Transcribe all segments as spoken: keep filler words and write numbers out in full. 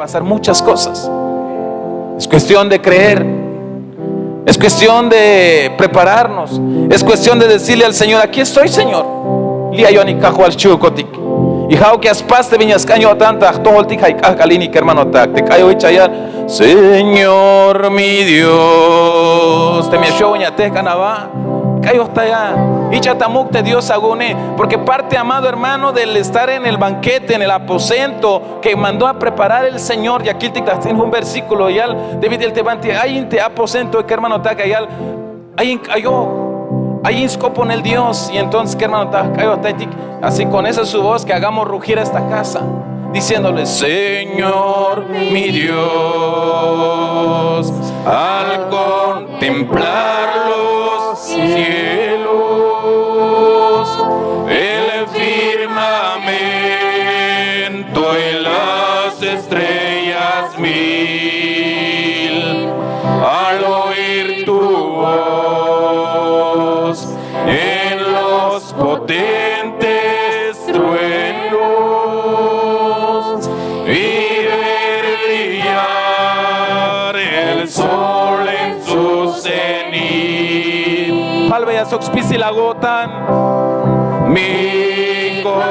pasar muchas cosas. Es cuestión de creer. Es cuestión de prepararnos. Es cuestión de decirle al Señor: "Aquí estoy, Señor. Li'ayon ya Kajwal xchihukotik." Y ja'uk ya spas te bin ya sk'an yo'tan ta jtojoltik, ja' ya k'ajk'al inik, hermanotak, te k'ayojich ya yal: "Señor mi Dios." Teme ya xyojben ya tejk'an aba, k'ayojtaya, ich'a ta muk' te Dios awu'une. Porque parte, amado hermano, del estar en el banquete, en el aposento que mandó a preparar el Señor, ya kiltik ta jts'in jun versículo ya yal te bit'il te banti ay in te aposento, kermanotak, ya yal: "Ay in k'ayoj, ay in sk'oponel Dios." Y entonces, kermanotak, k'ayojtaytik, así con esa su voz, que hagamos rugir a esta casa, diciéndole: "Señor mi Dios, al contemplar los cielos, el firmamento y las estrellas mil, al oír tu voz en los potentes truenos y ver brillar el sol en su cenit." Palbeya sok spisil awo'tan. Mi corazón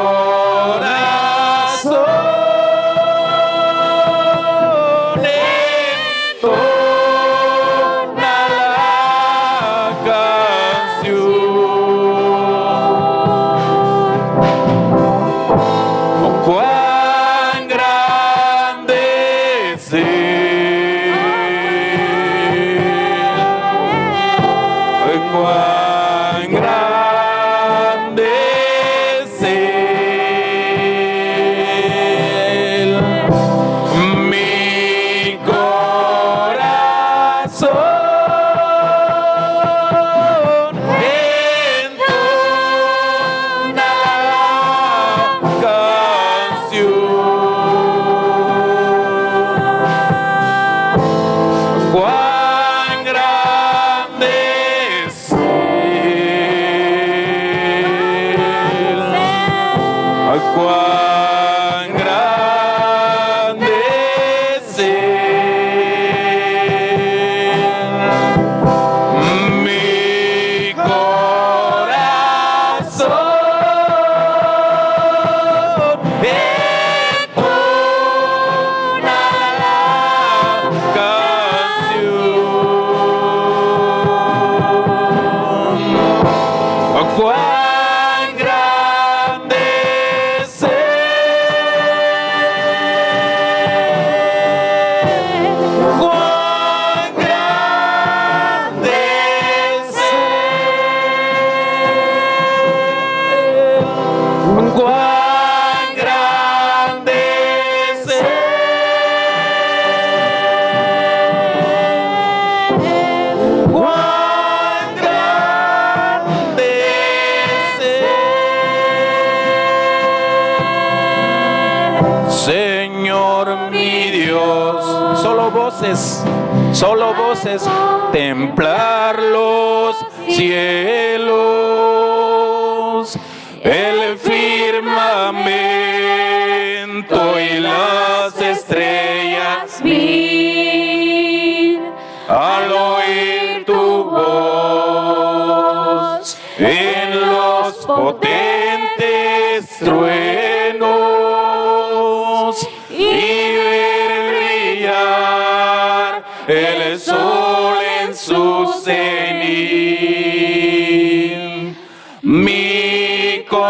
entona la canción. Cuán grande es Él. Cuán grande es Él. Mi corazón entona la canción. Cuán grande es Él. Cuán grande es Él. Mi corazón entona la canción. Cuán grande es Él. Cuán grande es Él. Cuán grande es Él. Cuán grande es Él. Señor mi Dios. Solo voces, solo voces. Templar los cielos, el firmamento y las estrellas mil, al oír tu voz en los potentes truenos y ver brillar el sol en su cenit. Mi corazón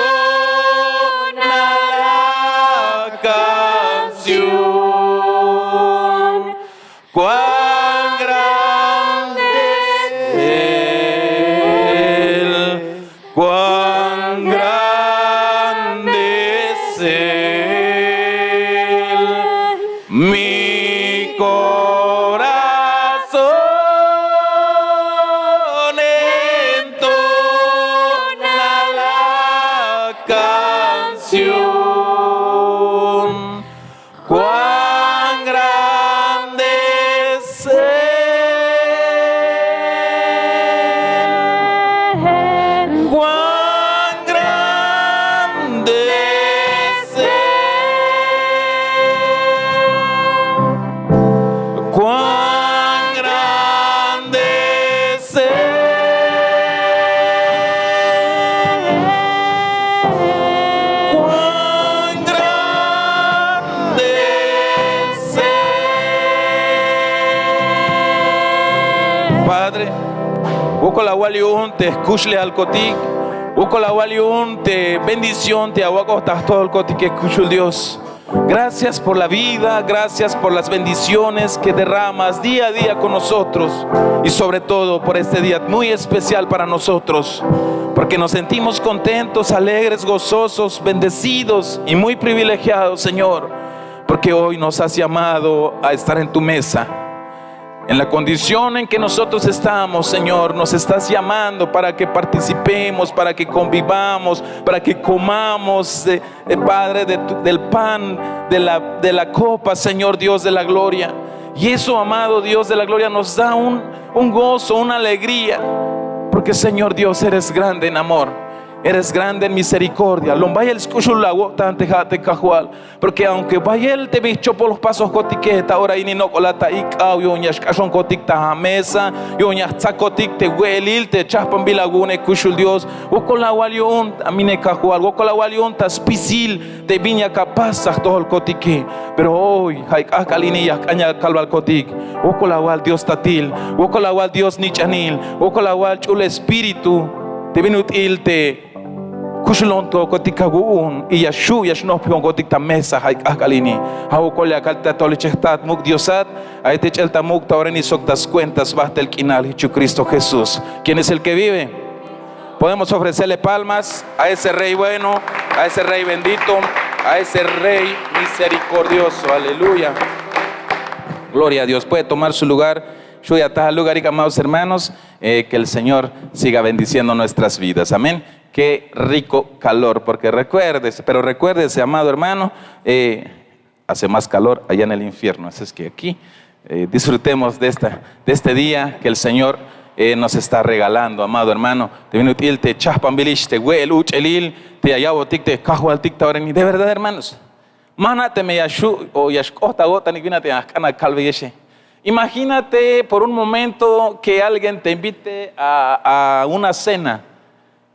entona la canción. Cuán grande es Él, cuán grande es Él, mi corazón Padre, wokol awal yu'un te jkuxlejalkotik, wokol awal yu'un te bendición te awak'oj ta jtojolkotike, kuxul Dios. Gracias por la vida, gracias por las bendiciones que derramas día a día con nosotros y sobre todo por este día muy especial para nosotros, porque nos sentimos contentos, alegres, gozosos, bendecidos y muy privilegiados, Señor, porque hoy nos has llamado a estar en tu mesa. En la condición en que nosotros estamos, Señor, nos estás llamando para que participemos, para que convivamos, para que comamos, eh, eh, Padre, de tu- del pan, de la, de la copa, Señor Dios de la gloria. Y eso, amado Dios de la gloria, nos da un, un gozo, una alegría, porque, Señor Dios, eres grande en amor, eres grande en misericordia. Lom bayel sk'uxul awo'tan te ja' te Kajwal. Porque aunque bayel te bin jchopol jpasojkotike ta ora ini, nok'ola ta ik'aw yu'un ya xk'axonkotik ta amesa, yu'un ya jtsakotik te we'elil te chajpanbil awu'une, kuxul Dios. Wokol awal yu'un ta mine Kajwal, wokol awal yu'un ta spisil te bin yak apas ta jtojolkotike. Pero hoy ja' k'ajk'al ini ya jk'an ya kalbalkotik. Wokol awal Dios tatil, wokol awal Dios nich'anil, wokol awal ch'ul espíritu te bin ut'il te kuxulontojotik awu'un y ya xju' ya xnojpijonkotik ta mesa ja' k'ajk'al ini. Ja' wokol ya kal ta tol ichej jtat muk' Diosat, ay te ch'el ta muk' ta ora ini sok ta skuenta sbajtel k'inal Jesucristo Jesús, quien es el que vive. Podemos ofrecerle palmas a ese Rey bueno, a ese Rey bendito, a ese Rey misericordioso. Aleluya. Gloria a Dios. Puede tomar su lugar. Xju' ya ta alugarik, amados hermanos, eh, que el Señor siga bendiciendo nuestras vidas. Amén. Qué rico calor, porque recuérdese, pero recuérdese, amado hermano, eh, hace más calor allá en el infierno. Así es que aquí, eh, disfrutemos de esta, de este día que el Señor, eh, nos está regalando, amado hermano. Te bin ut'il te chajpanbilix te we'el uch'elil te ya ya'botik te Kajwaltik ta ora ini. De verdad, hermanos, ma jna' teme ya xju' o ya xk'ot awo'tanik, bin a te ya jk'an akalbeyexe. Imagínate por un momento que alguien te invite a, a una cena,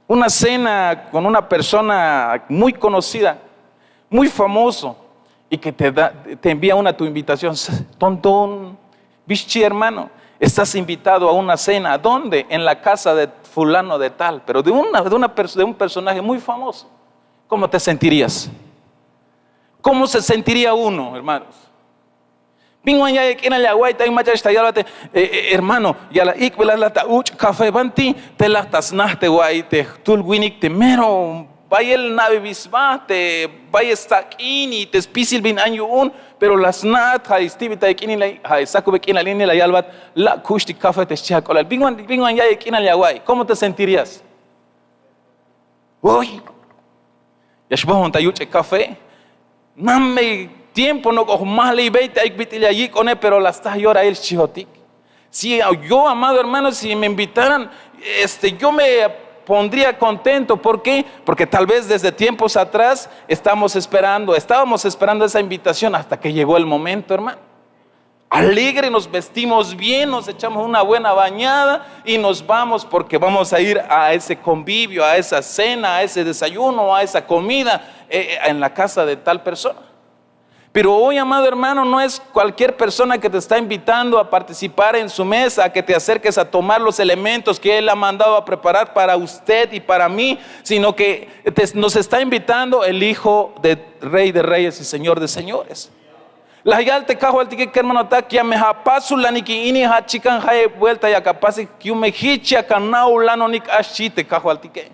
una cena con una persona muy conocida, muy famoso, y que te da, te envía una tu invitación. Ton, ton, bi xchi, hermano, estás invitado a una cena. ¿Dónde? En la casa de fulano de tal, pero de una, de una pers-, de un personaje muy famoso. ¿Cómo te sentirías? ¿Cómo se sentiría uno, hermanos? Bin wan ya'iyel k'inal ya awa'iy ta in mach'a xta yalbat, eh, eh, hermano, ya la ik'belat la ta uch' café, banti te la ta sna te wa'iy te jtul winik te mero bayel na'bebil sba, te bayel stsak'in y te spisil bin an yu'un, pero la sna'at, ja' stibitayel k'inal, ja' sakubel k'inal ini la yalbat, la' kuxtik café te xchi ak'olal. Bin wan, bin wan ya'iyel k'inal ya awa'iy, ¿cómo te sentirías? Uy, ya xbojon ta yuch'e café. Name tiempo nok'o jmajliybe te ay bit'il ya yik'one, pero la sta yorail xchijotik. Si yo, amado hermano, si me invitaran, este, yo me pondría contento. ¿Por qué? Porque tal vez desde tiempos atrás estamos esperando, estábamos esperando esa invitación hasta que llegó el momento, hermano. Alegre, nos vestimos bien, nos echamos una buena bañada y nos vamos, porque vamos a ir a ese convivio, a esa cena, a ese desayuno, a esa comida, eh, eh, en la casa de tal persona. Pero hoy, amado hermano, no es cualquier persona que te está invitando a participar en su mesa, a que te acerques a tomar los elementos que él ha mandado a preparar para usted y para mí, sino que te- nos está invitando el Hijo de Rey de Reyes y Señor de Señores. La yal te Kajwaltike, kermanotak, ya me ja' apasulanik ini, ja' chikan jayeb buelta yak apasik yu'un me jich yak ana'ulanonik a, xchi te Kajwaltike.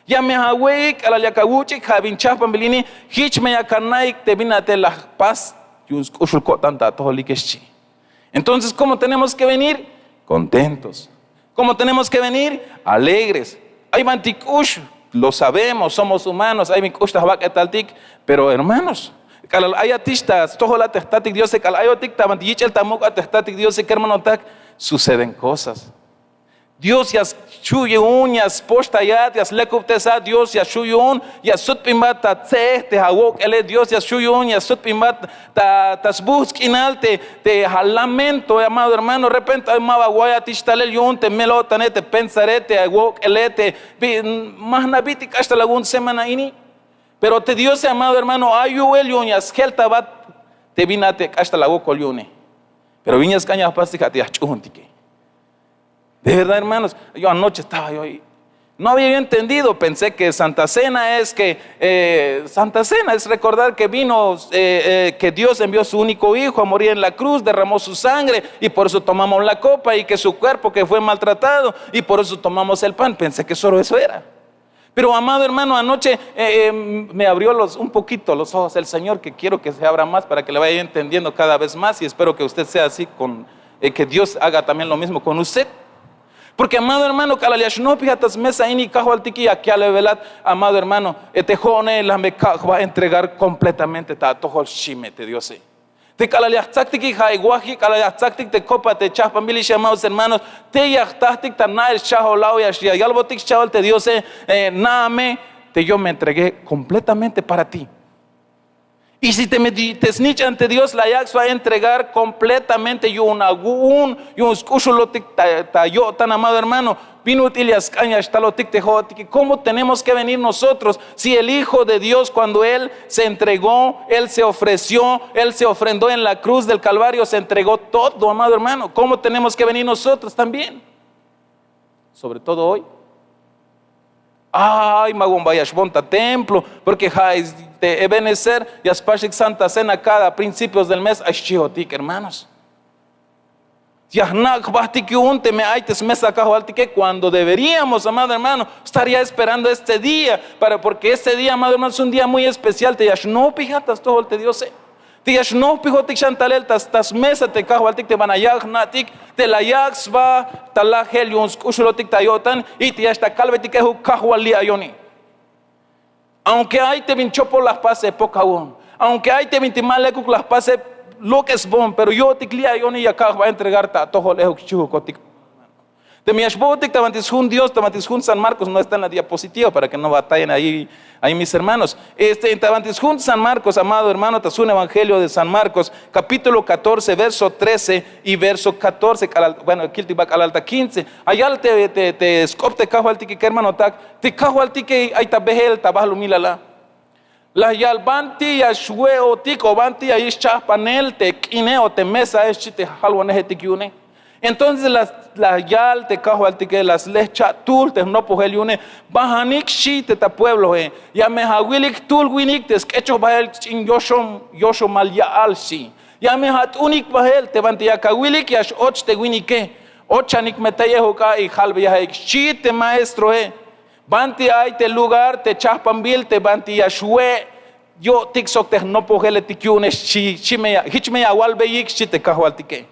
Ya me ja' awe'ik k'alal yak awuch'ik ja' bin chajpanbil ini, jich me yak ana'ik te bin a te la jpas yu'un sk'uxul ko'tan ta atojolike, xchi. Entonces, ¿cómo tenemos que venir? Contentos. ¿Cómo tenemos que venir? Alegres. Ay banti k'ux, lo sabemos, somos humanos, ay bin k'ux ta jbak'etaltik, pero hermanos, k'alal ayatix ta stojol a te jtatik Diose, k'alal ayotik ta banti yich'el ta muk' a te jtatik Diose, kermanotak, suceden cosas. Dios ya xju' yu'un ya spoxtayat, ya slekubtesat, Dios ya xju' yu'un ya sutbinbat ta tse'ej te awok'ele, Dios ya xju' yu'un ya sutbinbat ta, ta sbuj sk'inal te, te alamento, amado hermano. Repente ay ma ba awa'iyatix talel yu'un te mel-o'tane, te pensare, te awok'ele, te bi-, ma jna' bit'il k'axtal awu'un semana ini. Pero te Diose, amado hermano, ay yu'el yu'un ya sjeltabat te bin a te k'axtal awokol yu'une. Pero bin ya sk'an ya jpastik a te ya jch'ujuntike. De verdad, hermanos, yo anoche estaba yo ahí. No había yo entendido, pensé que Santa Cena es que, eh, Santa Cena es recordar que vino, eh, eh, que Dios envió su único hijo a morir en la cruz, derramó su sangre y por eso tomamos la copa y que su cuerpo que fue maltratado y por eso tomamos el pan. Pensé que solo eso era. Pero amado hermano, anoche, eh, eh, me abrió los, un poquito los ojos el Señor, que quiero que se abra más para que le vaya entendiendo cada vez más y espero que usted sea así con, eh, que Dios haga también lo mismo con usted. Porque amado hermano, k'alal ya xnojpijat ta smesa ini kajwaltike, ya yalbe velat, amado hermano, eh, te jo'one la me kak' jba entregar completamente ta atojol, xchi me te Diose. Te k'alal ya jtsaktik, ja' e wajik, k'alal ya jtsaktik te copa te chajpanbil, amados hermanos, te ya jtajtik ta na'el xchajol a, ya yalbotik xchajol te Diose, eh, na'a me, te yo me entregué completamente para ti. Y si te, me di- te snich'an te Dios la yak' sba entregar completamente yu'un awu'un, yu'un sk'uxulotik ta, ta yo'tan, amado hermano, bin ut'il ya sk'an ya xtalotik te jo'otike. ¿Cómo tenemos que venir nosotros si el Hijo de Dios, cuando Él se entregó, Él se ofreció, Él se ofrendó en la cruz del Calvario, se entregó todo, amado hermano? ¿Cómo tenemos que venir nosotros también? Sobre todo hoy. Ay, ma ba ya xboon ta templo, porque ja' te Ebenezer ya spaxtik Santa Cena cada principios del mes, ay xchihotik, hermanos. Ya jnak' jbatik yu'un teme ay te smesa kajwaltike, cuando deberíamos, amado hermano, estar ya esperando este día, para, porque este día, amado hermano, es un día muy especial, te ya xnojpijat ta stojol te Diose. Te ya xnojpijotik xan talel ta, ta smesa te kajwaltik te ban la yak' jna'tik, te la yak' sba ta lajel yu'un sk'uxulotik ta yo'tan, y te ya xtal kalbetik ejuk kajwal li' ayoni. Aunque ay te bin chopol la jpase pokawon, aunque ay te bintik ma lekuk la jpase lok'esbon, pero yo'tik li' ayoni ya kak' jba entregar ta atojol ejuk xchihukotik. Teme ya xbootik ta banti sjun Dios, ta banti sjun San Marcos, no está en la diapositiva para que no batallen ahí, ahí mis hermanos. Este, ta banti sjun San Marcos, amado hermano, ta sjun Evangelio de San Marcos, capítulo catorce, verso trece y verso catorce, k'alal, bueno, kiltik ba k'alal ta quince. Ayal te, te, te sk'op te kajwaltike, kermanotak, te kajwaltike ay ta behel ta balumilal a. La yal: banti ya xwe'otik o banti ya yich' chajpanel te k'ine o te mesae, xchi te jalwanejetik yu'une. Entonces la, la yal te kajwaltike: la sle jcha' jtuhl te jnopojel yu'une. Bajanik, xchi te ta puebloe, ya me awilik jtuhl winik te sk'echoj bahel ch'in yoxom, yoxomal ya'al, xchi. Ya me at'unik bahel te banti yak awilik ya x-och te winike. Ochanik me tey ejuk a y jalbeyajeik, xchi te maestroe. Banti ay te lugar te chajpanbil te banti ya xwe' yo'tik sok te jnopojeletik yu'une, xchi, xchi me ya, jich me ya awalbeyik, xchi te kajwaltike.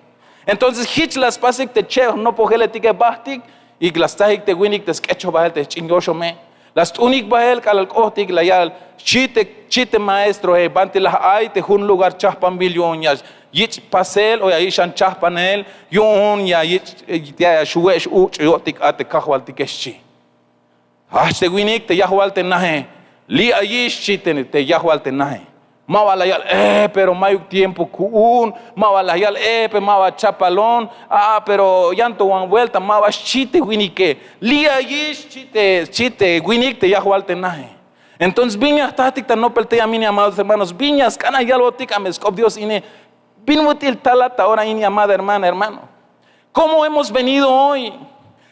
Entonces jich la spasik te cheb jnopojeletike, bajtik y la stsajik te winik te sk'echoj bahel te jch'in yoxome. La st'unik bahel k'alal k'ojtik, la yal: xchi te, xchi te maestroe, banti la ay te jun lugar chajpanbil yu'un ya yich' pasel o ya yich' xan chajpanel, yu'un ya yich', ya, ya xwe' x-uch' yo'tik a te kajwaltike, xchi. Jajch te winik te yajwal te nae: li' ayix, xchi te, te yajwal te nae. Ma ba la yal: eh, pero mayuk tiempo ku'un. Ma ba la yal: eh, pero ma ba chapalon. Ah, pero yan to wan vuelta. Ma ba, xchi te winike. Li' ayix, xchi te, xchi te winik te yajwal te nae. Entonces bin ya jtatik ta nopel tey a me ini, amados hermanos, bin ya sk'an ya yalbotik a me sk'op Dios ine. Bin ut'il talat ta ora ini, amada hermana, hermano. ¿Cómo hemos venido hoy?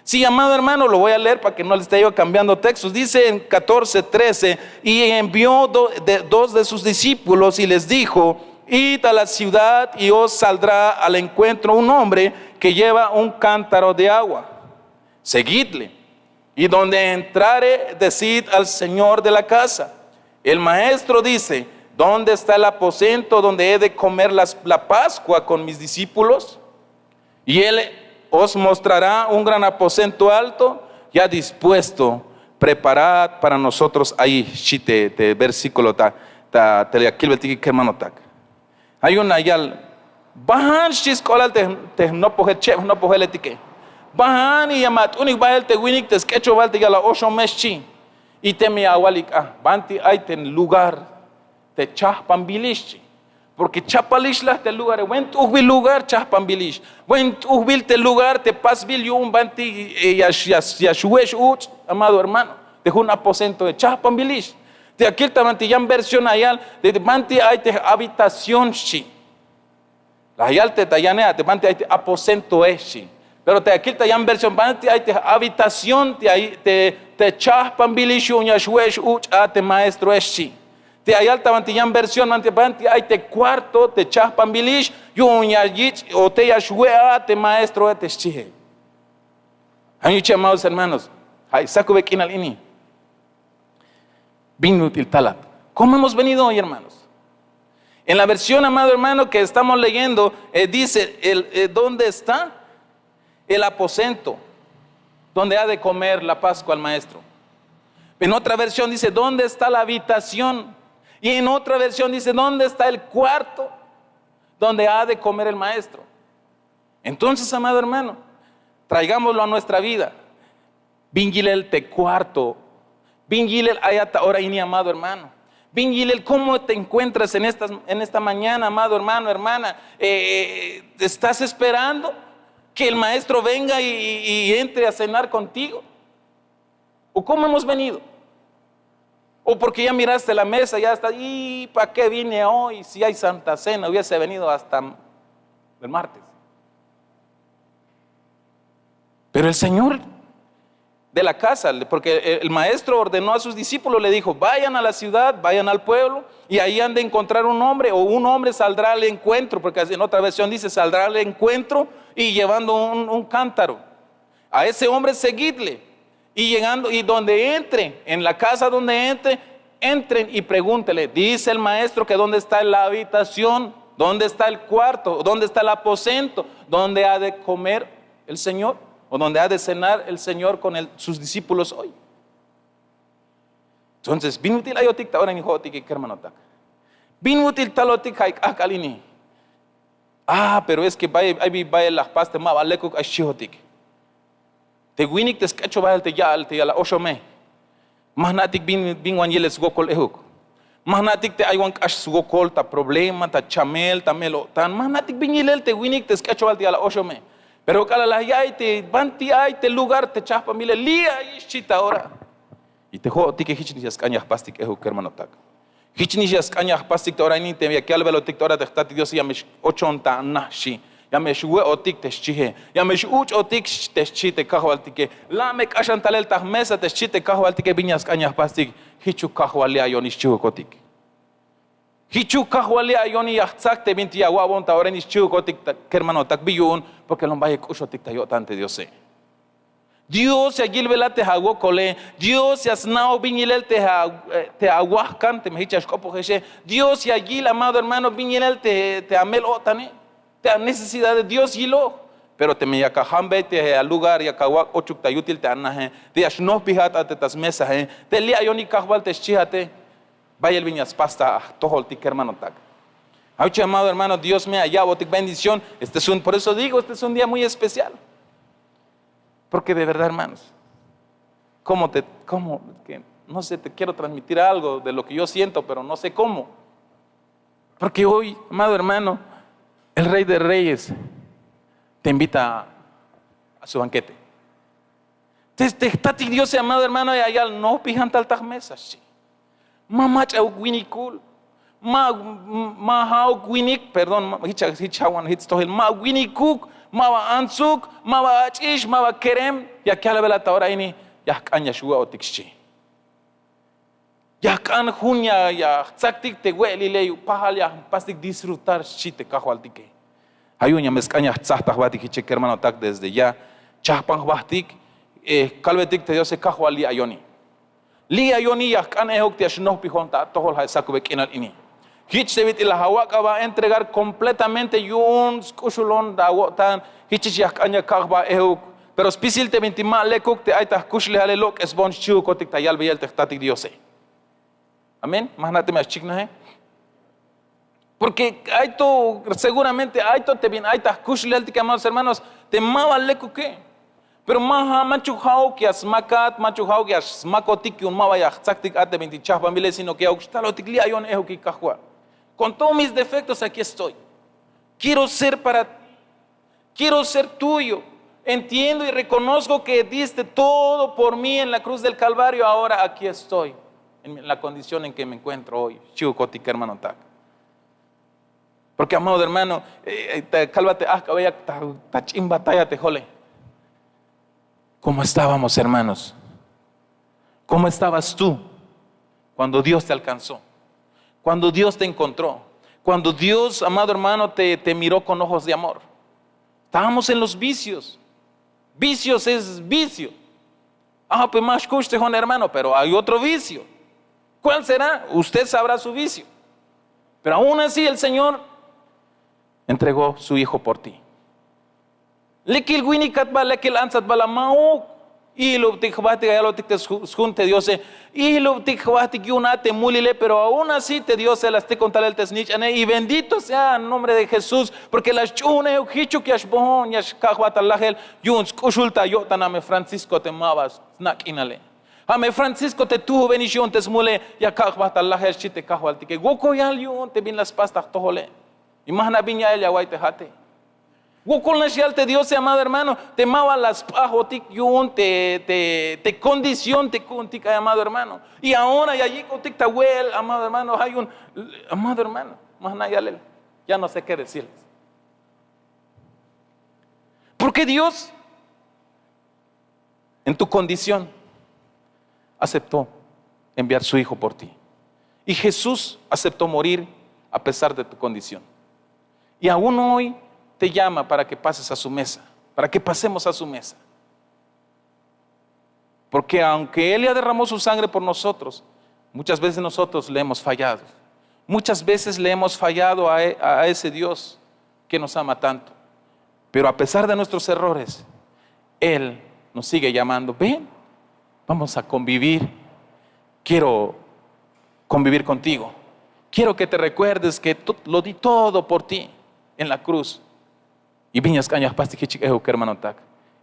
Sí, amado hermano, lo voy a leer para que no le esté yo cambiando textos. Dice en catorce trece: y envió do- de- dos de sus discípulos y les dijo: id a la ciudad y os saldrá al encuentro un hombre que lleva un cántaro de agua. Seguidle. Y donde entrare, decid al señor de la casa: el maestro dice: ¿dónde está el aposento donde he de comer las- la Pascua con mis discípulos? Y él os mostrará un gran aposento alto, ya dispuesto, preparad para nosotros ahí. Xchi te, te versículo ta, ta, te ya kilbetik, kermanotak. Ay yu'un la yal: bajan, xchi sk'oplal te, te jnopojel, cheb jnopojeletike. Bajan y ya me at'unik bahel te winik te sk'echoj bahel te ya la oxome, xchi. Y teme ya awalik a, banti ay te lugar te chajpanbilix, xchi. Porque chapalix laj te lugare, buen t'ujbil lugar chajpanbilix. Buen t'ujbil te lugar te pasbil yu'un banti, eh, ya x- ya x- ya xwe' x-uch', amado hermano, te jun aposento, eh, chajpanbilix. Te ya kil ta banti yan versión la yal te banti ay te habitación, xchi. La yal te ta yane a te banti ay te aposentoe, xchi. Pero te ya kil ta yan versión banti ay te habitación te chahpanbilix yu'un ya xwe'ex uch' a te maestroe xchi. Te ya yal ta banti yan versión banti ay te kuarto te chahpanbilix yu'un ya yich' o te ya xwe' a te maestroe te xchihe. Ay yuchi amados hermanos, ay sakube k'inal ini. Bin ut'il talat? Cómo hemos venido hoy, hermanos? En la versión, amado hermano, que estamos leyendo, eh, dice el, eh, dónde está el aposento donde ha de comer la Pascua el maestro. En otra versión dice dónde está la habitación, y en otra versión dice dónde está el cuarto donde ha de comer el maestro. Entonces, amado hermano, traigámoslo a nuestra vida. Bin yilel te cuarto? Bin yilel ayat ta ora ini, amado hermano? Bin yilel cómo te encuentras en esta, en esta mañana, amado hermano, hermana? Eh, eh, ¿estás esperando que el maestro venga y, y- y entre a cenar contigo? ¿O cómo hemos venido? ¿O porque ya miraste la mesa, ya está, y para qué vine hoy si hay Santa Cena, hubiese venido hasta el martes? Pero el Señor de la casa, porque el maestro ordenó a sus discípulos, le dijo: "Vayan a la ciudad, vayan al pueblo, y ahí han de encontrar un hombre, o un hombre saldrá al encuentro", porque en otra versión dice: "Saldrá al encuentro y llevando un, un cántaro. A ese hombre seguidle, y llegando, y donde entre, en la casa donde entre, entren y pregúntele: 'Dice el maestro que dónde está la habitación, dónde está el cuarto, dónde está el aposento, dónde ha de comer el Señor, o dónde ha de cenar el Señor con el- sus discípulos hoy'". Entonces, bin ut'il ayotik ta ora ini jo'otike, kermanotak? Bin ut'il talotik ja' k'ajk'al ini? Ah, pero es que bay, ay bi bayel la jpas te ma ba lekuk, ay xchijotik. Te winik te sk'echobajel te ya'al te ya'al a oxome, ma jna'tik bin, bin wan yilel swokol ejuk. Ma jna'tik te ay wan k'ax swokol ta problema, ta chamel, ta me'el-o'tan. Ma jna'tik bin yilel te winik te sk'echobajel te ya'al a oxome. Pero k'alal la ya'iy te banti ay te lugar te chajpanbile, li' ay xchi ta ora. Y te jo'otike jichnix ya sk'an ya jpastik ejuk, kermanotak. Jichnix ya sk'an ya jpastik ta ora ini te ya kalbelotik ta ora te jtatik Diose: "Ya me x-ochon ta anaj xchi. Ya me x-we'otik te xchije. Ya me x-uch'otik te xchi te kajwaltike. La' me k'axan talel ta jmesa te xchi te kajwaltike". Bin ya sk'an ya jpastik? Jichuk kajwal li' ayon xchijukotik. Jichuk kajwal li' ayoni ya jtsak te bintik ya awa'bon ta ora ini xchijukotik, kermanotak. Bi yu'un? Porque lom bayel k'uxotik ta yo'tan te Diose. Dios ya yilbelat te awokole. Dios ya sna'oj bin yilel te a- te awajkan teme jich ya xk'opojexe. Dios ya yil, amado hermano, bin yilel te, te ame'el-o'tane, te anecesidade. Dios yiloj. Pero teme yak ajambey te alugar, yak awak' ochuk ta yutil te anaje, te ya xnojpijat a te ta smesae, te li' ayoni kajwal te xchijate, bayel bin ya spas ta ajtojoltik, kermanotak. Ay yuchi, amado hermano, Dios me ya ya'botik bendición. Este es un, por eso digo, este es un día muy especial. Porque de verdad, hermanos, ¿cómo te, cómo, que, no sé, te quiero transmitir algo de lo que yo siento, pero no sé cómo? Porque hoy, amado hermano, el Rey de Reyes te invita a su banquete. Te, te jtatik Diose, amado hermano, ya yal: "Nojpijan tal ta jmesa", xchi. Ma mach'auk winikul, ma, ma ja'uk winik, perdón, ma- jich, jich jawan, jich stojel, ma winikuk, ma ba antsuk, ma ba ach'ix, ma ba kerem. Ya kalbelat ta ora ini, ya jk'an ya xwe'otik, xchi. Ya jk'an jun ya, ya jtsaktik te we'elile, yu'un pajal ya jpastik disfrutar, xchi te kajwaltike. Ja' yu'un ya me sk'an ya jtsaj ta jbatik jiche, kermanotak, desde ya chajpan jbatik, eh, kalbetik te Diose: "Kajwal, li' ayoni. Li' ayoni ya jk'an ejuk te ya xnojpijon ta atojol ja' sakube k'inal ini". Jich te bit'il la awak' aba a entregar completamente yu'un sk'uxulon ta awo'tan, jichich ya jk'an ya kak' jba ejuk. Pero spisil te bintik ma lekuk, te ay ta jkuxlejale, lok'esbon xchijukotik ta yalbeyel te jtatik Diose. Amén. Ma jna' teme ya xchiknaje. Porque ay to, seguramente ay to te bin ay ta jkuxlejaltike, amados hermanos, te ma ba lekuke. Pero ma ja', manchuk ja'uk ya smakat, manchuk ja'uk ya smakotik yu'un ma ba ya jtsaktik a te bintik chajpanbile, sino que ya'uk xtalotik: "Li' ayon ejukik, Kajwal. Con todos mis defectos, aquí estoy. Quiero ser para ti. Quiero ser tuyo. Entiendo y reconozco que diste todo por mí en la cruz del Calvario. Ahora aquí estoy, en la condición en que me encuentro hoy". Xchijukotik, kermanotak. Porque, amado hermano, eh, eh, ta kalbat te ajk'abeyak ta, ta ch'in batalla te jole. ¿Cómo estábamos, hermanos? ¿Cómo estabas tú cuando Dios te alcanzó? Cuando Dios te encontró. Cuando Dios, amado hermano, te, te miró con ojos de amor. Estábamos en los vicios. Vicios es vicio. Ah, pues más escucha, hermano, pero hay otro vicio. ¿Cuál será? Usted sabrá su vicio. Pero aún así el Señor entregó su hijo por ti. Lekil winikat ba, lekil antzat ba la ma'uk. Ilubtik jbahtik, ayalotik te sjun te Diose. Ilubtik jbahtik yu'un a te mulile, pero aún así te Diose la stikon talel te snich'ane. Y bendito sea el nombre de Jesús, porque la sch'uhunej jichuk ya xbohon, ya xka' jbahtal lajel yu'un sk'uxul ta yo'tan a me Francisco te ma ba sna' k'inale. A me Francisco te tuhubenix yu'un te smule ya ka' jbahtal lajel, xchi te Kajwaltike. Wokolyal yu'un te bin la spas ta jtojole. Y ma jna' bin ya'el ya awa'iy te ja'ate. Wokol nax yal te Diose, amado hermano, te ma ba la sp'ajotik yu'un te, te, te condición te ku'untik ay, amado hermano. Y ahora ya yik'otik ta we'el, amado hermano, ay un, amado hermano, ma jna' yalel. Ya no sé qué decirles. Porque Dios en tu condición, aceptó enviar su hijo por ti. Y Jesús aceptó morir a pesar de tu condición. Y aún hoy te llama para que pases a su mesa, para que pasemos a su mesa. Porque aunque Él ya derramó su sangre por nosotros, muchas veces nosotros le hemos fallado. Muchas veces le hemos fallado a, e- a ese Dios que nos ama tanto. Pero a pesar de nuestros errores, Él nos sigue llamando. Ven, vamos a convivir. Quiero convivir contigo. Quiero que te recuerdes que to- lo di todo por ti en la cruz. Y bin ya sk'an ya jpastik jichik ehuk, kermanotak.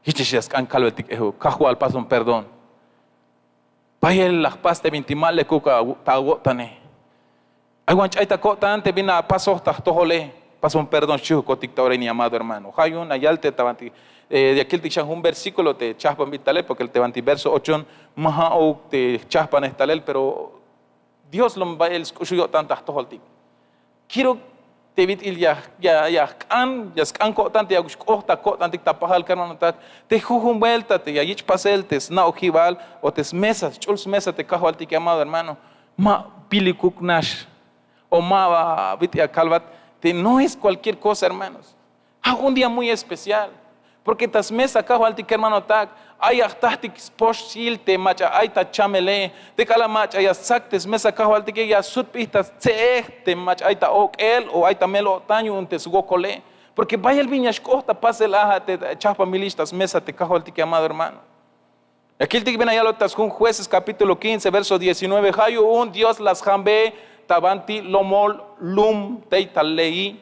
Jichix ya sk'an kalbetik ehuk. Kajwal, pasom perdón. Bayel la jpas te bintik ma lekuk ta awo'tane. Ay wan ch'ay ta ko'tan te bin la apasoj ta jtojole. Pasom perdón xchihukotik ta ora ini, amado hermano. Ja' yu'un la yal te ta banti, ya kiltik xan jun versíkulo te chajpanbil talel, porke te banti verso ochon ma ja'uk te jchajpanej talel, pero Dios lom bayel sk'uxul yo'tan ta jtojoltik. Kiruk te bit'il ya, ya, ya jk'an, ya sk'an ko'tan te ya xk'oht ta ko'tantik ta pajal, kermanotak. Te jujun buelta te ya yich' pasel te sna'ojibal o te smesa, sch'ul smesa te Kajwaltike, amado hermano, ma pilikuk nax. O ma ba bit'il ya kalbat, te no es cualquier cosa, hermanos. Ja' jun día muy especial. Porke ta smesa Kajwaltik, kermanotak, ay ya jtajtik spoxil te mach'a ay ta chamele. Te k'alal mach'a ya stsak te smesa Kajwaltike, ya sut p'ij ta stse'ej te mach'a ay ta ok'el o ay ta mel-o'tan yu'un te swokole. Porke bayel bin ya xk'oht ta pasel a te chajpanbilix ta smesa te Kajwaltike, amado hermano. Ya kiltik bin ya yalot ta sjun Jueces capítulo quince, verso diecinueve. Ja' yu'un Dios la sjambe ta banti lomol lum tey ta le'i.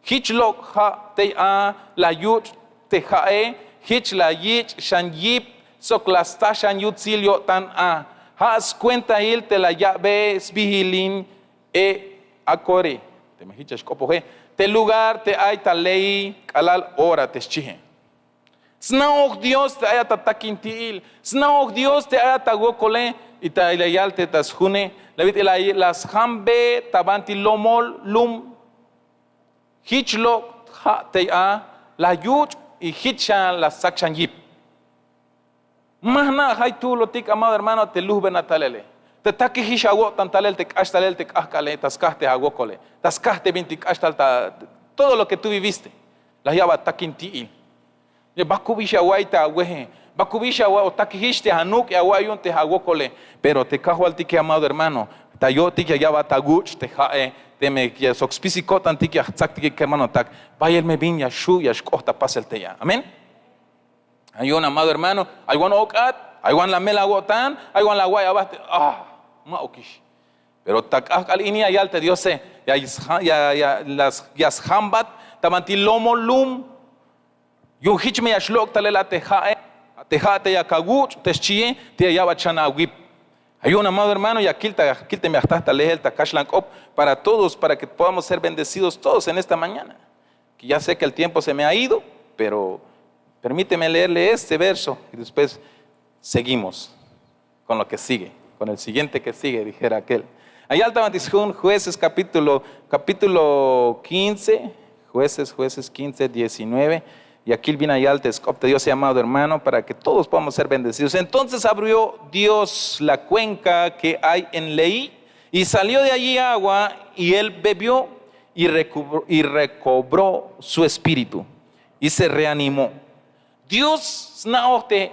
Jich lok' ja' tey a la yuch' te ja'e, jich la yich' xan yip sok la sta xan yutsil yo'tan a. Ja' scuentail te la ya'be sbiilin e Akore, teme jich ya xk'opoje, te lugar te ay ta le'i k'alal ora te xchie. Sna'oj Dios te ayat ta takinti'il, sna'oj Dios te ayat ta wokole. Y ta la yal te ta sjune, la bit'il la sjambe ta banti lomol lum. Jich lok' ja' tey a la yuch' y jich xan la stsak xan yip. Ma jna' jaytulotik, amado hermano, te lujbenat talele. Te takijix awo'tan talel, te k'ax talel te k'ajk'ale, ta skaj te awokole, ta skaj te bintik k'ax tal ta todo lo que tú viviste. La ya'bat takinti'il. Bakubix ya awa'iy ta aweje, bakubix ya awa'iy, o takijix te anuk' ya awa'iy yu'un te awokole. Pero te Kajwaltike, amado hermano, ta yo'tik ya ya'bat awuch' te ja'e, teme ya sok spisil ko'tantik ya jtsaktike, kermanotak, bayel me bin ya xju' ya xk'oht ta pasel tey a. Amén. Ay yu'un, amado hermano, ay wan ok'at, ay wan la mel awo'tan, ay wan la awa'iy aba te, ah, ma'ukix. Pero ta k'ajk'al ini ya yal te Diose, ya, ya, ya, la, ya sjambat ta banti lomol lum. Yu'un jich me ya xlok' talel a te ja'e, a te ja' te yak awuch' te xchie, te ya ya'bat xan awip. Ay yu'un, amado hermano, ya kil ta, kil teme ya jta ta lehel ta kaxlan k'op para todos, para que podamos ser bendecidos todos en esta mañana. Que ya sé que el tiempo se me ha ido, pero permíteme leerle este verso y después seguimos con lo que sigue, con el siguiente que sigue, dijera aquel. Ay yal ta banti sjun Jueces capítulo, capítulo quince, Jueces, Jueces quince, diecinueve. Y ya kil bin la yal te sk'op te Dios, llamado hermano, para que todos podamos ser bendecidos. Entonces abrió Dios la cuenca que hay en Lehi, y salió de allí agua, y él bebió, y recobró, y recobró su espíritu, y se reanimó. Dios sna'oj te,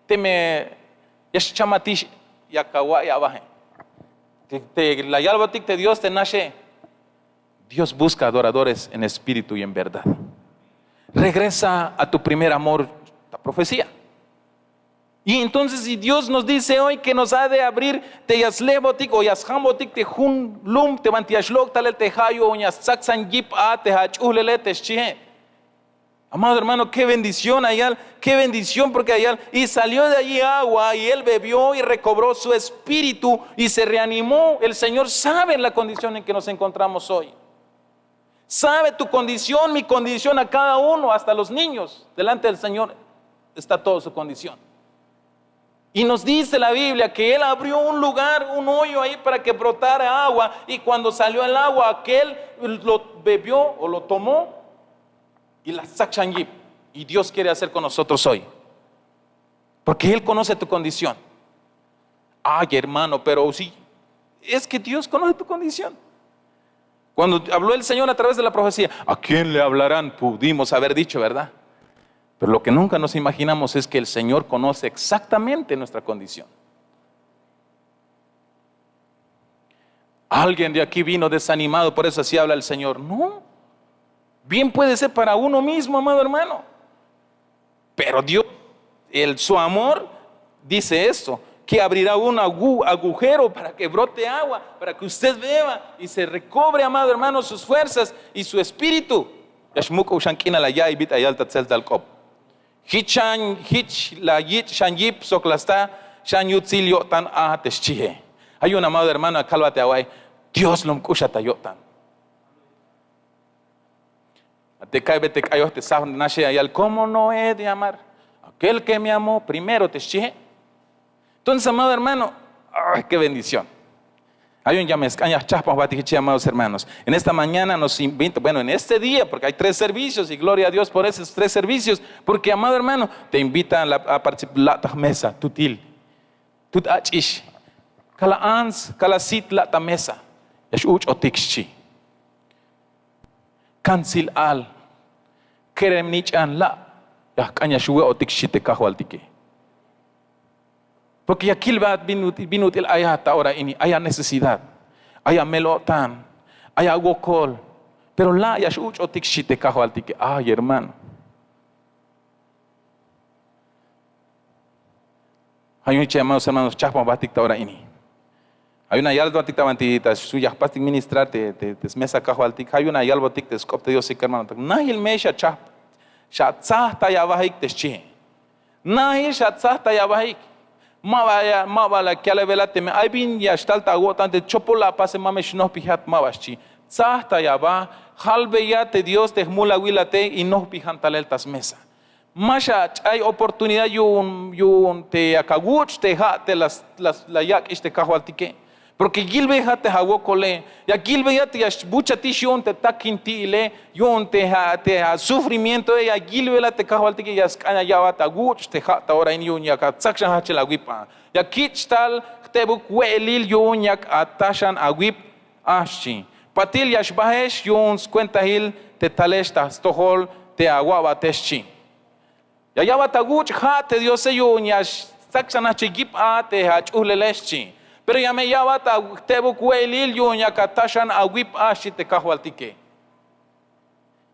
teme ya xchamatix, ya kawa' ya abaje. Te, te la yalbotik te Dios te naxe. Dios busca adoradores en espíritu y en verdad. Regresa a tu primer amor, la profecía. Y entonces, si Dios nos dice hoy que nos ha de abrir te ya slebotik o ya sjambotik te jun lum te banti ya xlok' talel te ja' yu'un ya stsaksan yip a te ach'uhlele te xchihe. Amado hermano, qué bendición ayal, qué bendición, porque ayal, y salió de allí agua, y él bebió y recobró su espíritu y se reanimó. El Señor sabe la condición en que nos encontramos hoy. Sabe tu condición, mi condición, a cada uno, hasta los niños. Delante del Señor está toda su condición. Y nos dice la Biblia que él abrió un lugar, un hoyo ahí para que brotara agua. Y cuando salió el agua, aquel lo bebió o lo tomó. Y la stsak xan yip. Y Dios quiere hacer con nosotros hoy. Porque él conoce tu condición. Ay, hermano, pero sí, es que Dios conoce tu condición. Cuando habló el Señor a través de la profecía, ¿a quién le hablarán? Pudimos haber dicho, ¿verdad? Pero lo que nunca nos imaginamos es que el Señor conoce exactamente nuestra condición. Alguien de aquí vino desanimado, por eso así habla el Señor. No. Bien puede ser para uno mismo, amado hermano. Pero Dios, el, su amor, dice esto, que abrirá un agu- agujero para que brote agua, para que usted beba y se recobre, amado hermano, sus fuerzas y su espíritu. Ya xmuk'ub xan k'inal la ya'iy bit'il la yal ta tseltal k'op. Jich xan, jich la yich' xan yip sok la sta xan yutsil yo'tan a te xchihe. Ay yu'un, amado hermano, ya kalbat awa'iy, Dios lum k'uxat ta yo'tan. Te ka'be te k'ayoj te saj naxe ya yal, ¿cómo no he de amar aquel que me amó primero? Te xchihe. Entonces, amado hermano, ay, qué bendición. Ay yu'un ya me sk'an ya jchajpan jbatik jich, amados hermanos. En esta mañana nos invita, bueno, en este día, porque hay tres servicios, y gloria a Dios por esos tres servicios, porque, amado hermano, te invitan a, a participar, la' ta mesa, tutil, tut ach'ix, ka la ants, ka la sit la' ta mesa, ya x-uch'otik xchi. Kantsil al, kerem nich'an la', ya jk'an ya xwe'otik xchi te Kajwaltike. Porque ya kilbat bin ut- bin ut'il ayat ta ora ini, ay anecesidad, ay amel-o'tan, ay awokol, pero la' ya x-uch'otik xchi te Kajwaltike. Ay, hermano. Ay yu'un jich, amados hermanos, jchajpan jbatik ta ora ini. Ay yu'un ya yalbotik ta banti ta xu' ya jpastik ministrar te, te, te smesa Kajwaltik, ay yu'un ya yalbotik te sk'op te Diosik, hermanotak, najil me xachaj, xatsajtay abahik te xchihe. Najil xatsajtay abahik. Ma ba ya, ma ba la yalbeyat teme ay bin ya xtal ta awo'tan te chopol la apase, ma me xnojpijat, ma ba xchi. Tsajtay aba, jalbeya te Dios te jmulawilate y nojpijan talel ta smesa. Ma xach'ay oportunidad yu'un, yu'un te yak awuch' te ja' te la, la, la yak'ix te Kajwaltike. Porque yilbeyat te awokole, ya yilbeyat te ya xbuchatix yu'un te takinti'ile, yu'un te a, te asufrimientoe, ya yilbeyat te Kajwaltike, ya sk'an ya ya'bat awuch' te ja' ta ora ini yu'un yak atsak xan jajchel awip a. Ya kich' tal jtebuk we'elil yu'un yak ata xan awip a xchi. Patil ya xbahex yu'un skuentahil te talex ta stojol te awa'batex xchi. Ya ya'bat awuch' ja' te Diose yu'un ya xtsak xan jajchel yip a te ach'uhlelex xchi. Pero ya me ya'bat a jtebuk we'elil yu'un yak ata xan awip a xchi te Kajwaltike.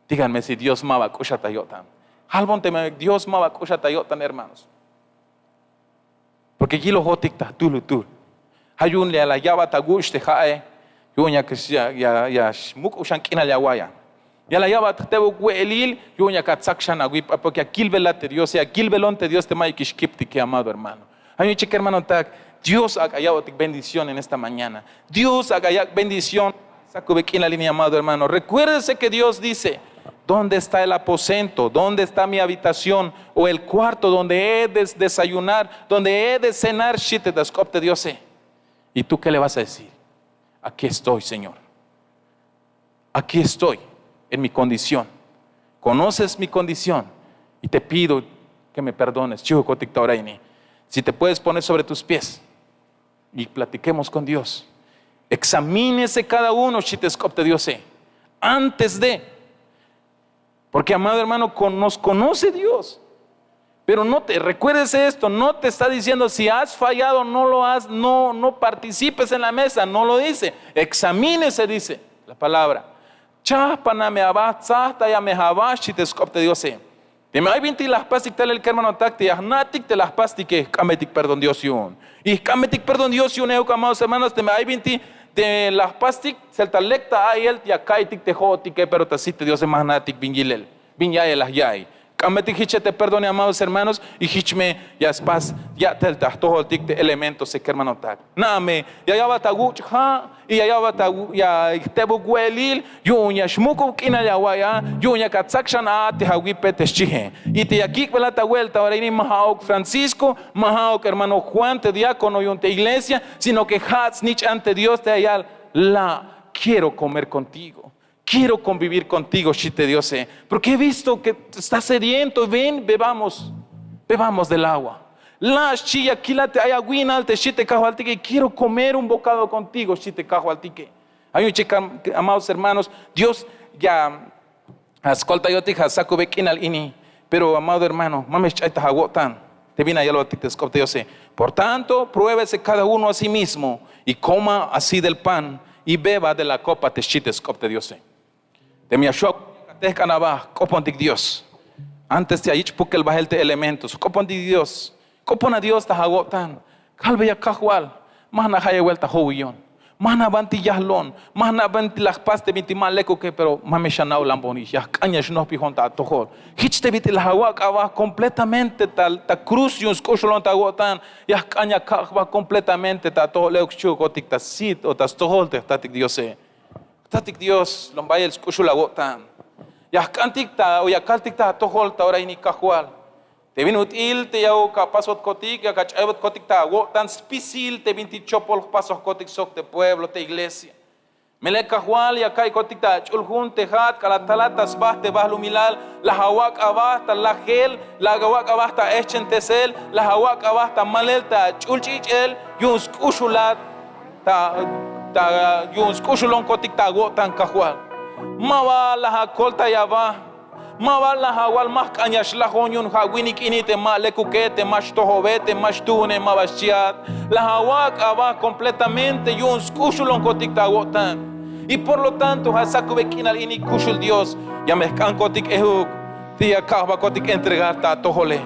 Díganme si Dios ma ba k'uxat ta yo'tan. Jalbon teme Dios ma ba k'uxat ta yo'tan, hermanos. Porque yilojotik ta jtul jtul. Ja' yu'un ya la ya'bat awuch' te ja'e, yu'un yak ya, ya, ya xmuk'ub xan k'inal ya awa'iya. Ya la ya'bat jtebuk we'elil yu'un yak atsak xan awip a, porque ya yilbeyat te Diose, ya yilbeyon te Dios te mayukix kiptike, amado hermano. Ja' yu'un jich, hermanotak, Dios ak'a ya'botik bendición en esta mañana. Dios ak'a yak' bendición. Sakube k'inal ini, amado hermano. Recuérdese que Dios dice: ¿dónde está el aposento? ¿Dónde está mi habitación? O el cuarto donde he de desayunar, donde he de cenar, xchi te ta sk'op te Diose. ¿Y tú qué le vas a decir? Aquí estoy, Señor. Aquí estoy en mi condición. Conoces mi condición. Y te pido que me perdones, chihukotik ta ora ini. Si te puedes poner sobre tus pies y platiquemos con Dios. Examínese cada uno, xchi te sk'op te Diose. Antes de, porque, amado hermano, con- nos conoce Dios. Pero no te, recuérdese esto, no te está diciendo, si has fallado, no lo has, no, no participes en la mesa, no lo dice. Examínese, dice la palabra. Chahpaname aba, tsahtayameja aba, xchi te sk'op te Diose. Teme ay binti la jpastik talel kermanotak te ya jna'tik te la jpastike, jk'ambetik perdón Dios yu'un. Y jk'ambetik perdón Dios yu'un, euk amados hermanos, teme ay binti te la jpastik, tselta lek ta a'iyel ya ka'iytik te jo'otike, pero ta sit te Diose ma jna'tik bin yilel, bin ya'iyel la ya'iy. K'ambetik jich te perdone, amados hermanos, y jich me ya spas ya'tel ta jtojoltik te elementos te kermanotak. Na'ame, ya ya'bat awuch' ja', y ya ya'bat awu- ya jtebuk we'elil, yu'un ya xmuk'ub k'inal ya awa'iy a, yu'un yak atsak xan a te awipe te xchije. Y te ya kik'belat awe'el ta ora ini ma ja'uk Francisco, ma ja'uk hermano Juan te diácono yu'un te iglesia, sino que ja' snich'an te Dios te ya yal: la, quiero comer contigo. Quiero convivir contigo, xchi te Diose, porque he visto que estás sediento, ven, bebamos, bebamos del agua. La, xchi, ya kilat te ay awinal te xchi te Kajwaltike, quiero comer un bocado contigo, xchi te Kajwaltike. Ay un chik, amados hermanos, Dios ya, a skoltayotik ja' sakube k'inal ini. Pero, amado hermano, ma me xch'ay ta awo'tan te bin ya yalbotik te sk'op te Diose. Por tanto, pruébese cada uno a sí mismo y coma así del pan y beba de la copa, te xchi te sk'op te Diose. Teme ya xu' atejk'an aba, jk'opontik Dios. Antes te ya yich' pukel bael te elementos, jk'opontik Dios. K'opona Dios ta awo'tan. Kalbeya Kajwal, ma jna' jayeb buelta jowiyon, ma jna' banti yahlon, ma jna' banti la jpas te binti ma lekuke, pero ma me xana'olanbon, ya jk'an ya xnojpijon ta atojol. Jich te bit'il la awak' aba completamente ta, ta cruz yu'un sk'uxulon ta awo'tan, ya jk'an ya kak' jba completamente ta atojol, euk xchihukotik ta sit o ta stojol te jtatik Diose. Jtatik Dios, lom bayel sk'uxul awo'tan. Ya jk'antik ta, o ya kaltik ta atojol ta ora ini: Kajwal, te bin ut'il te yauk apasotkotik, yak ach'aybotkotik ta awo'tan spisil te binti chopol jpasojkotik sok te pueblo, te iglesia. Melel Kajwal, ya ka'iykotik ta ach'ul jun te ja'at k'alal talat ta sba te balumilal, la awak' aba ta lajel, la awak' aba ta ejchentesel, la awak' aba ta malel, ta ach'ul ch'ich'el yu'un sk'uxulat ta, ta, yu'un sk'uxulonkotik ta awo'tan, Kajwal. Ma ba la akoltay aba, ma ba la awal ma jk'an ya xlajon yu'un ja' winik ini te ma lekuke, te ma xtojobe, te ma xtuune, ma ba xchiat. La awak' aba completamente yu'un sk'uxulonkotik ta awo'tan. Y por lo tanto, ja' sakube k'inal ini, kuxul Dios, ya me jk'ankotik ejuk te ya kak' jbakotik entregar ta atojole.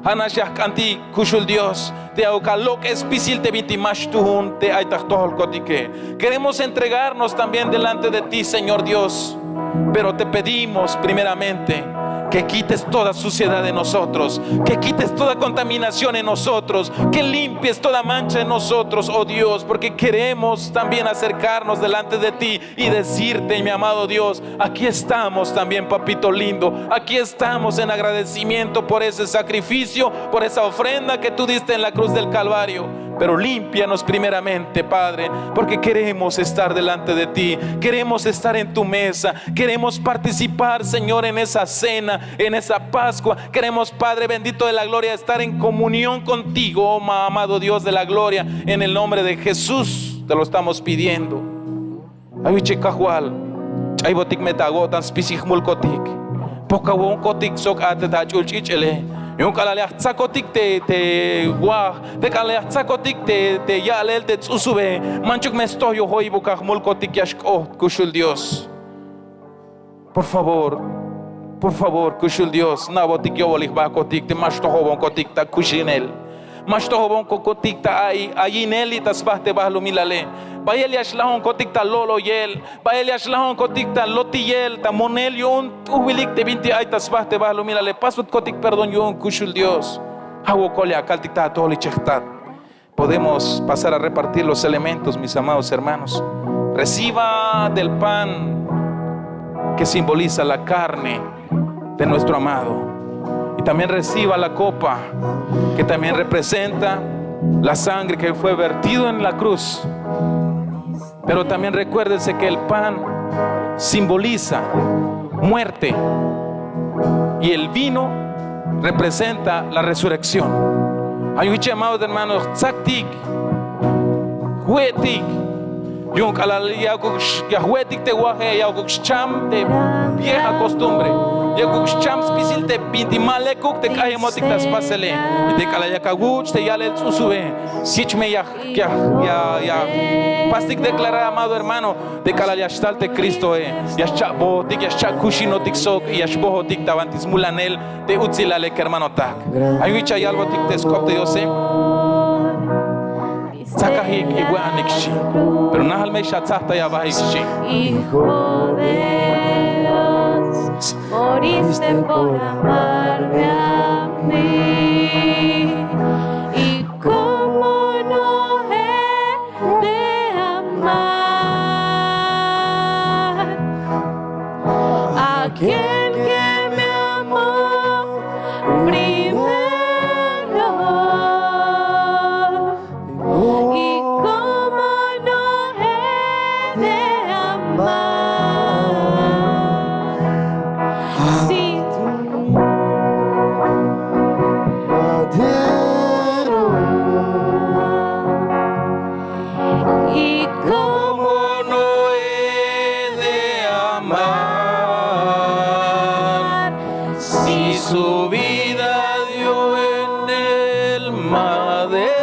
Ja'nax ya jk'antik, kuxul Dios, te yauk alok'e spisil te binti ma xtuun te ay ta jtojolkotike. Queremos entregarnos también delante de ti, Señor Dios. Pero te pedimos primeramente que quites toda suciedad de nosotros, que quites toda contaminación en nosotros, que limpies toda mancha en nosotros, oh Dios, porque queremos también acercarnos delante de ti y decirte, mi amado Dios, aquí estamos también, papito lindo. Aquí estamos en agradecimiento por ese sacrificio, por esa ofrenda que tú diste en la cruz del Calvario. Pero límpianos primeramente, Padre, porque queremos estar delante de ti. Queremos estar en tu mesa. Queremos participar, Señor, en esa cena, en esa Pascua. Queremos, Padre bendito de la gloria, estar en comunión contigo, oh ma-, amado Dios de la gloria. En el nombre de Jesús te lo estamos pidiendo. Ay wiche Kajwal, ch'aybotik me ta awo'tan spisil jmulkotik. Pokawonkotik sok a te ta ach'ul ch'ich'ele. Yu'un k'alal ya jtsakotik te, te waj, te k'alal ya jtsakotik te, te ya'lel, te ts'usube, manchuk me stoj yojoy, pokaj jmulkotik, ya xk'ot, kuxul Dios. Por favor, por favor, kuxul Dios, na'botik yo'bolik jbakotik te ma xtojobonkotik ta kuxinel, ma xtojobonkotik ta ay-, ayinel y ta sba te balumilale. Bayel ya xlajonkotik ta lo'loyel, bayel ya xlajonkotik ta lotiyel, ta monel yu'un t'ujbilik te binti ay ta sba te balumilale. Pasbotkotik perdón yu'un, kuxul Dios. Ja' wokol ya akaltik ta atojol ichej jtat. Podemos pasar a repartir los elementos, mis amados hermanos. Reciba del pan que simboliza la carne de nuestro amado. Y también reciba la copa que también representa la sangre que fue vertido en la cruz. Pero también recuérdese que el pan simboliza muerte y el vino representa la resurrección. Ay jich, amados hermanos, jtsaktik, jwe'tik. Yu'un k'alal ya jwe'tik te waje, ya xcham te vieja costumbre, ya xcham spisil te bintik ma lekuk te k'ayemotik ta spasele. Y te k'alal yak awuch te ya'lel ts'usube, jich me ya, ya, ya, ya jpastik declarar, amado hermano, te k'alal ya xtal te Cristoe, ya xcha'bojotik, ya xcha'kuxinotik sok, y ya xbojotik ta banti smulanel te utsilale, kermanotak. Ay jich ya yalbotik te sk'op te Diose. Tsakajik y we'anik, xchi. Pero najal me xatsajtay abajik, xchi. Hijo de Dios, moriste por amarme a mí. Y cómo no he de amar a aquel que me amó primero. Y cómo no he de amar si Y cómo no he de amar si su vida dio en el madero.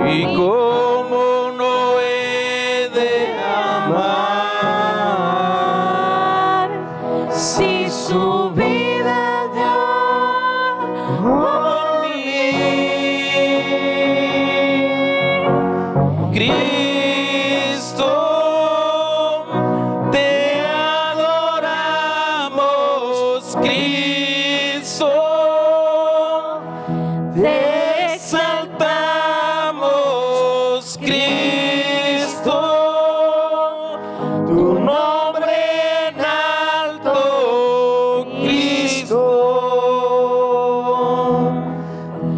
Y cómo no he de amar si su vida dio por mí. Cristo, te adoramos, Cristo, te exaltamos, Cristo, tu nombre en alto, Cristo.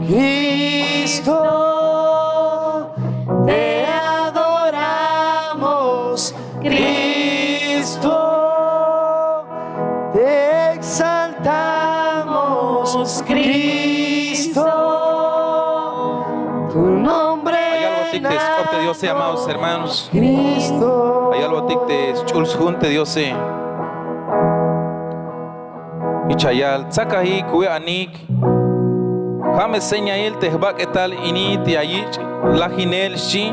Cristo, te adoramos, Cristo, te exaltamos, Cristo, tu nombre. Ay algo así te escote Dios, amados hermanos. Cristo. Ay algo así te sch'ul sjun te Diose. Jich ya yal: tsakajik, we'anik, ja' me señail te jbak'etal ini te ya yich' lajinel, xchi,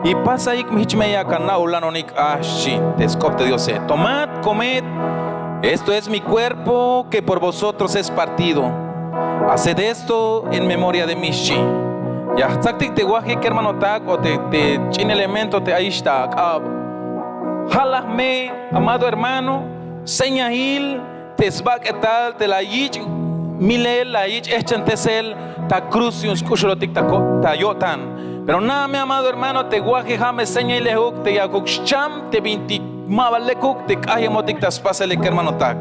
y pasajik jich me yak ana'ulanonik a, xchi te sk'op te Diose. Tomad, comed, esto es mi cuerpo que por vosotros es partido. Haced esto en memoria de mí, xchi. Ya jtsaktik te waje, kermanotak, o te, te ch'in elemento te ayix ta ak'ab. Jalaj me, amado hermano, señail te sbak'etal te la yich' milel, la yich' jejch'antesel ta cruz yu'un sk'uxulotik ta ko-, ta yo'tan. Pero na'a me, amado hermano, te waje ja' me señailejuk te yakuk xcham te bintik ma ba lekuk te k'ayemotik ta spasele, kermanotak.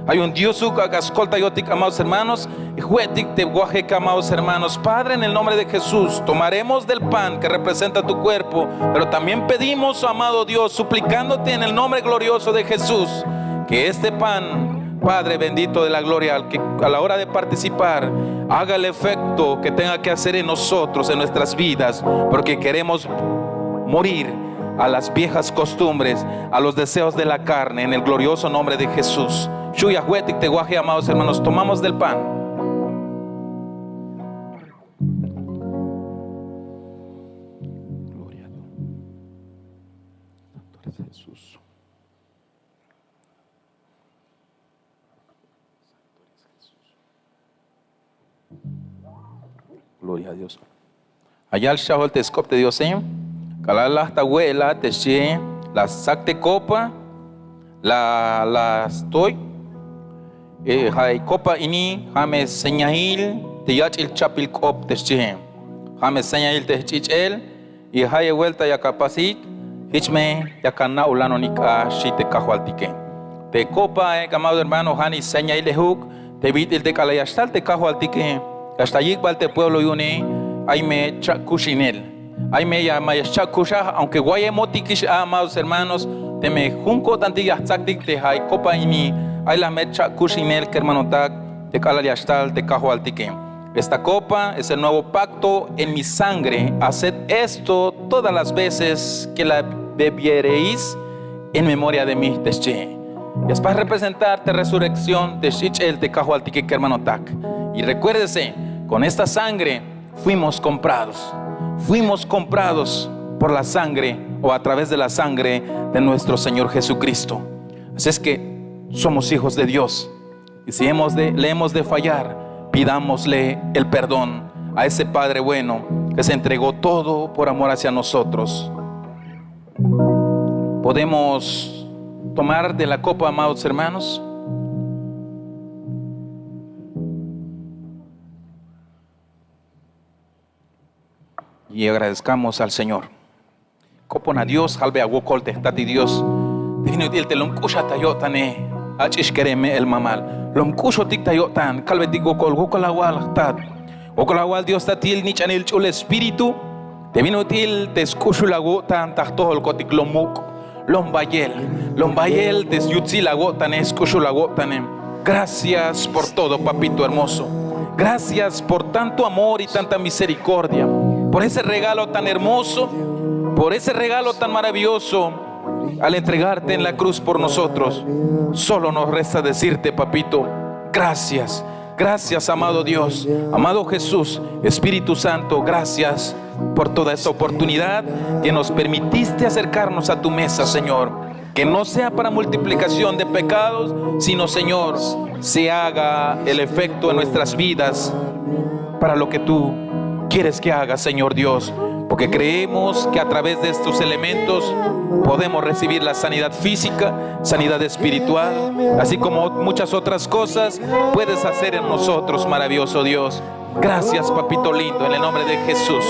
Ay jun Diosuk ak'a skoltayotik, amados hermanos, y jwe'tik te waje, amados hermanos. Padre, en el nombre de Jesús, tomaremos del pan que representa tu cuerpo, pero también pedimos, amado Dios, suplicándote en el nombre glorioso de Jesús, que este pan, Padre bendito de la gloria, al que a la hora de participar, haga el efecto que tenga que hacer en nosotros, en nuestras vidas, porque queremos morir a las viejas costumbres, a los deseos de la carne, en el glorioso nombre de Jesús. Xu' ya jwe'tik te waje, amados hermanos, tomamos del pan. Gloria a Dios. Santo eres Jesús. Gloria a Dios. Ya yal xchajol te sk'op te Diose. K'alal laj ta we'el a te xchihe, la stsak te copa, la, la stoy. Eh, ja' copa ini ja' me señail te yach'il chapbil k'op te xchihe. Ja' me señail te jch'ich'el. Y jayeb vuelta yak apasik, jich me yak ana'ulanonik a, xchi te Kajwaltike. Te copae, amado hermano, ja' nix señailejuk te bit'il te k'alal ya xtal te Kajwaltike, ya xtal yik'bal te pueblo yu'une, ay me cha'kuxinel. Ay me ya, ma ya xcha'kuxaj, aunque wayemotikix a, amados hermanos, Teme jun ko'tantik ya jtsaktik te ja' kopa ini, ay la me cha'kuxinel kermanotak te k'alal ya xtal te Kajwaltike. Esta copa es el nuevo pacto en mi sangre. Haced esto todas las veces que la bebiereis en memoria de mí, te xchi. Ya spas representar te resurrección te x'ich'el te Kajwaltike kermanotak. Y recuérdese, con esta sangre fuimos comprados. Fuimos comprados por la sangre o a través de la sangre de nuestro Señor Jesucristo. Así es que somos hijos de Dios. Y si hemos de, le hemos de fallar, pidámosle el perdón a ese Padre bueno que se entregó todo por amor hacia nosotros. Podemos tomar de la copa, amados hermanos. Y agradezcamos al Señor. K'opon a Dios, jalbe awokol te jTatik Dios. Te bin ut'il te lom k'uxat ta yo'tane, ach'ix kere me'el mamal. Lom k'uxotik ta yo'tan, kalbetik wokol, wokol awal jTat. Wokol awal Dios Tatil, nich'anil ch'ul Espíritu. Te bin ut'il te sk'uxul awo'tan ta jtojolkotik lom muk'. Lom bayel, lom bayel te yutsil awo'tane, sk'uxul awo'tane. Gracias por todo, papito hermoso. Gracias por tanto amor y tanta misericordia. Por ese regalo tan hermoso, por ese regalo tan maravilloso al entregarte en la cruz por nosotros. Solo nos resta decirte, papito, gracias. Gracias, amado Dios, amado Jesús, Espíritu Santo, gracias por toda esta oportunidad que nos permitiste acercarnos a tu mesa, Señor. Que no sea para multiplicación de pecados, sino, Señor, se haga el efecto en nuestras vidas para lo que tú quieres que haga, Señor Dios. Porque creemos que a través de estos elementos podemos recibir la sanidad física, sanidad espiritual, así como muchas otras cosas puedes hacer en nosotros, maravilloso Dios. Gracias, papito lindo, en el nombre de Jesús.